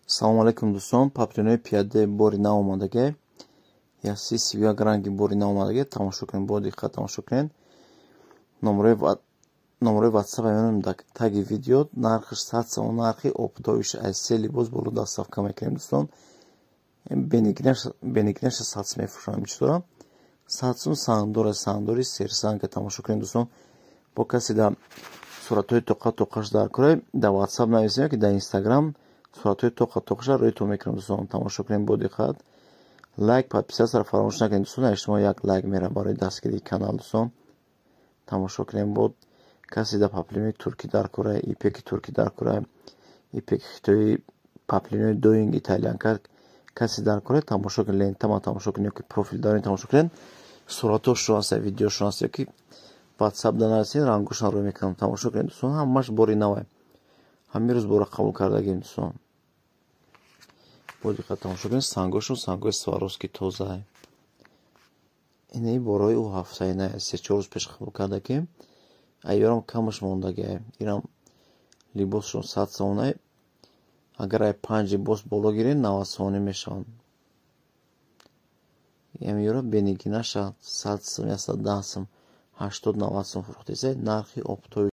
Салому алейкум, дӯстон. Поплинои пиаде бори нав омадаге, яси 31 ранги бори нав омадаге. Тамошо кунед, бо диққат тамошо кунед. Номерои ватсап мемонем дар таги видео. Нархаш 100 сомон, нархи оптовиш. Аз се либос боло доставка мекунем, дӯстон. Бенигинаша 100 сум мефурӯшам. Читора 100 сум. Сангдора, сангдори серсанга. Тамошо кунед, дӯстон. Бо касе да суратҳои тоқа тоқаш дар кора, дар ватсап нависем, ки дар инстаграм суратҳои тоқа тоқаша рӯйтон мекунам. Дӯстон, тамошо кунед бо диққат. Лайк, подписаться фаромӯш накунед, дӯстон. Шумо як лайк мера барои дастгирии канал. Дӯстон, тамошо кунем. Бо касе да поплинои туркӣ дар кора, ипеки туркӣ дар кора, ипеки хитоӣ, поплинои доинг, итальянка касе дар кора, тамошо кунед. Лентама тамошо кунед ёки профил дарои тамошо кунед. Суратҳошон ҳаст, видеошон ҳаст, ёки ватсап да нарасед, рангошон рӯй мекунам. Тамошо кунед, дӯстон, ҳамаш бори навай, ҳамин рӯз бора қабул кардагим. Дӯстон, бо диққат тамошо кунед. Сангошон сангои Сваровски, тоза. Инаи борои ӯ ҳафтаина, 3-4 рӯз пеш қабул кардагим. Айёрам камаш мондагиай. Ирам либосшон 100 сомонай. Агар ай панҷ либос боло гиред, 90 сомонӣ мешаванд. Амёра бенигинаша 100 сум, 110 сум, 80-90 сум фурӯхтесай, нархи оптови.